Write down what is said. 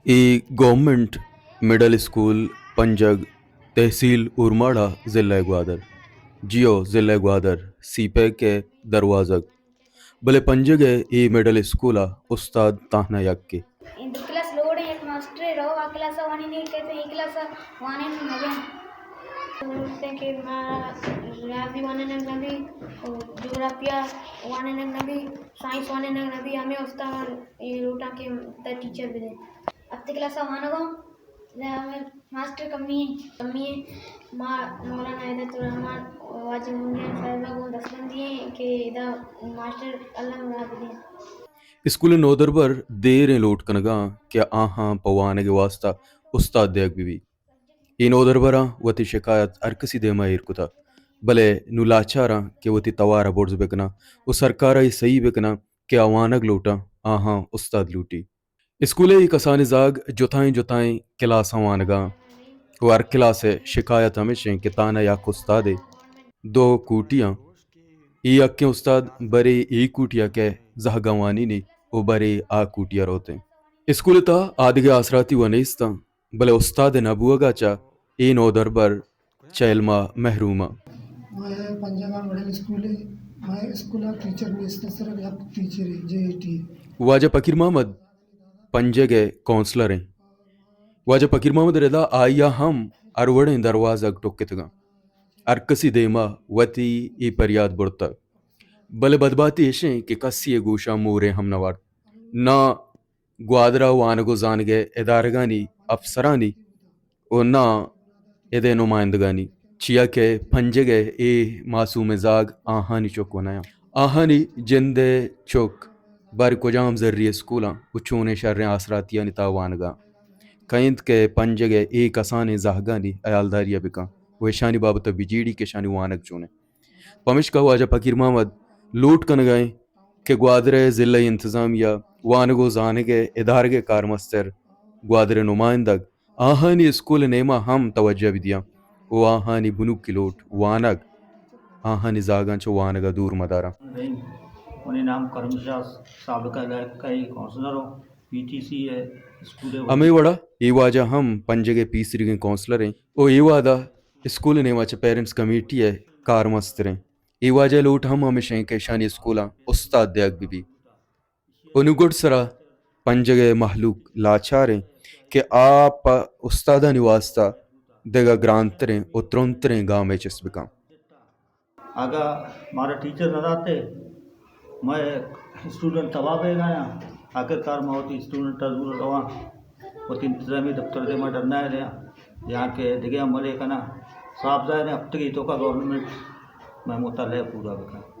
A government middle school پنجگ، تحصیل اورماڑہ، ضلع گوادر۔ جیو، ضلع گوادر، سی پیک ءِ دروازگ۔ بلے پنجگ ءِ اے مڈل اسکول ءَ استاد تہنا یکے۔ اے دو کلاس لوڑ ایں، یک ماسٹرے رو آ کلاس ءَ وانینی کیت، اے کلاس ءَ وانین مہ بیں۔ تو لوٹتے کہ ما ریاضی وانینگ نہ بی، جغرافیہ وانینگ نہ بی، سائنس وانینگ نہ بی، ہمے استاد اے لوٹاں کہ تئی ٹیچر بدیں۔ ہفتے کلاس ءَ وانگوں، ماسٹر کمی ایں، کمی ایں۔ ما مولانا ہدایت الرحمن، واجہ منگیان صاحب ءَ گوں دستبندی ایں کہ ادا ماسٹر اللہ مراد دیں۔ اسکول ءِ نودربر دیریں لوٹ کنگاں کہ آہاں پہ وانگ ءِ واستہ استاد دیگ بہ بی۔ اے نودربراں وتی شکایت ہر کسی دیما ایر کتہ، بلے نوں لاچاراں کہ وتی توار ءَ برز بکناں و سرکار ءَ اے سہی بکناں کہ آ وانگ لوٹاں، آہاں استاد لوٹی۔ اسکول ءِ اے کسانیں زاگ جتائیں جتائیں کلاساں وانگاں و ہر کلاس ءِ شکایت ہمیش ایں کہ تانا یک استادے، دو کوٹیاں، اے یکیں استاد برے اے کوٹی ءَ کئے زہگاں وانینی و برے آ کوٹی ءَ روتیں۔ اسکول ءِ تہا آدگہ آسراتی و نیستاں، بلے استاد ءِ نہ بوہگ ءَ چہ اے نودربر چہ علم ءَ محروم اَنت۔ مئے پنجگا مڈل اسکول ایں، مئے اسکول ءَ ٹیچر نیست، صرف یک ٹیچر ایں، جے اے ٹی۔ واجہ پکیر محمد پنجگ ءِ کونسلر ایں۔ واجہ پکیر محمد ردا آئی ءَ ہم ہر وڑیں دروازگ ٹکتگاں۔ ہر کسی دیما وتی اے پریات برتگ۔ بلے بدباتی ایش ایں کہ کسی ءِ گوشاں مورے ہم نہ وارت۔ نہ گوادر ءَ وانگ و زانگ ءِ ادارگانی افسرانی و نہ ادے نمائندگانی، چیا کہ پنجگ ءِ اے معصومیں زاگ آہانی چک و نیاں۔ آہانی جند ءِ چک باریں کجام زری اسکولاں و چونیں شریں آسراتیانی تہا وانگاں کئینت کہ پنجگ ءِ اے کسانیں زہگانی ہیالداری ءَ بکن و اشانی بابت ءَ بجیڑی کہ اشانی وانگ چونیں۔ پمشکا واجہ پکیر محمد لوٹ کنگا ایں کہ گوادر ءِ ضلعی انتظامیہ، وانگ و زانگ ءِ ادارگ ءِ کارمستر، گوادر ءِ نمائندگ آہانی اسکول ءِ نیما ہم توجہ بدیاں و آہانی بنکی لوٹ وانگ، آہانی زاگاں چہ وانگ ءَ دور مداراں۔ منی نام کرم شاہ، سابقہ علاقائی کونسلر ہوں، پی ٹی سی ءِ اسکول ءِ ہمے وڑا اے واجہ ہم پنجگ ءِ پیسریگیں کونسلر ایں و اے وہدا اسکول ءِ نیما چہ پیرنٹس کمیٹی ءِ کارمستر ایں۔ اے واجہ ءِ لوٹ ہم ہمیش ایں کہ اشانی اسکولاں استاد دیگ بہ بی۔ و نوں گڈ سرا پنجگ ءِ مہلوک لاچار ایں کہ آ پہ استادانی واستا دگہ گرانتریں و ترندتریں گامے چست بکن۔ اگاں مارا ٹیچر نہ داتے، مئے اسٹوڈنٹ تباہ بیگایاں۔ آخرکار ما وتی اسٹوڈنٹ ءَ زور رواں، وتی انتظامی دفتر دیما دھرنا ءَ دیاں، یا کہ دگہ عملے کناں۔ صاف ظاہر ایں، ہفتگے توکا گورنمنٹ مئے مطالبہ پورا بکن۔